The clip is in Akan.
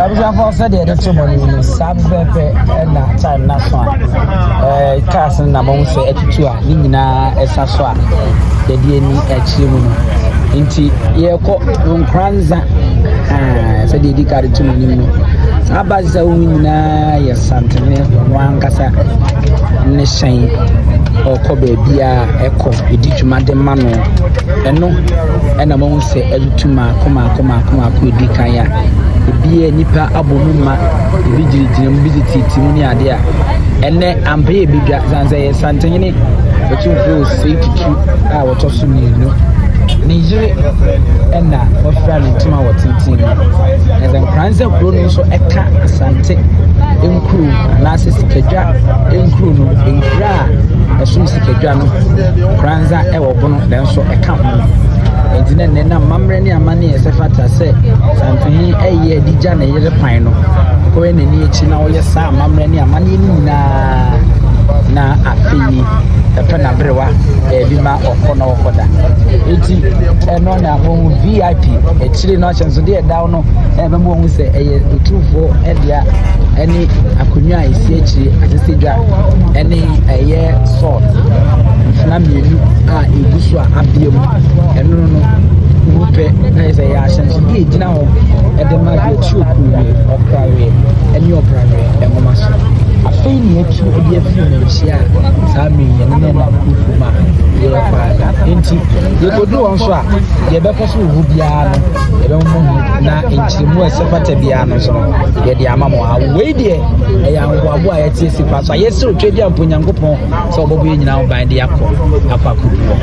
Abusuafoɔ, sɛdeɛ yɛde to mo anim no, saa pɛpɛɛpɛ ɛna time no aso a cars no nam ɔmo sɛ ɛtutu a ne nyinaa ɛsa so a yɛde ani akyerɛ mu no. Nti yɛrekɔ Nkoranza. Sɛdeɛ yɛdi ka de to mo anim no, saa buses a wohu nyinaa yɛ Santene ɔno ankasa ne hyɛn. Ɔrekɔ baabi a ɛkɔ ɛdi dwuma de ma no. Ɛno ɛna mohu sɛ ɛtutu maako maako maako maako. Ɛdi kan a ebi nipa abɔ mu ma ebi gyinagyina mu, bi tete mu ne adeɛ a ɛnɛ ampa yɛ bi dwa san sɛ yɛ Santehene Otumfoɔ Osei Tutu a wɔtɔ so mmienu ne yere ɛna wɔfira ne ntoma wɔ tenten mu. Na sɛ Nkoranza kuro no nso ɛka Asante nkuro anaasɛ Sikadwa nkuro no, nkuro a ɛsom Sikadwa no, Nkoranza ɛwɔ Bono nanso ɛka ho. Nti na nnɛ na amammerɛ ne amanneɛ ɛsɛ fata sɛ Santehene ɛyɛ de gya ne yere kwan no, ɔkɔyɛ n'ani akyi na ɔyɛ saa amammerɛ ne amanneɛ no nyinaa, na afei ɛpɛ n'aberewa baabi ma ɔkɔ na ɔkɔda. Eti ɛno na wɔn VIP akyire no ahyɛnsodeɛ ɛda no ɛbɛma wɔn sɛ ɛyɛ Otumfoɔ ɛdea, ɛne akonnwa a ɛsi akyire asese dwa, ɛne ɛyɛ salt mfena mmienu a ɛgu so a abea mu. Ɛno no wo pɛ na yɛ sɛ ɛyɛ ahyɛnsodeɛ a ɛgyina hɔ ɛde ma deɛ ɔkyi okuruwie, ɔkraweɛ ɛne ɔbraweɛ nwoma so. Afei ne atu de afiri Manhyia a saa mmere yɛne ne nam kurom a yɛrekɔ a. Nti yɛkɔduru hɔ nso a, deɛ ɛbɛkɔ so wɔ hɔ biara no yɛbɛma mo hu, na nkyerɛmu a ɛsɛ fata biara no nso no yɛde ama mo. A wei deɛ ɛyɛ ahoboaboa a yɛte asi kwa so a yɛsrɛ otwa di ampo Nyankopɔn sɛ ɔbɛbɔ yɛn nyinaa ho ban de akɔ akɔdu hɔ.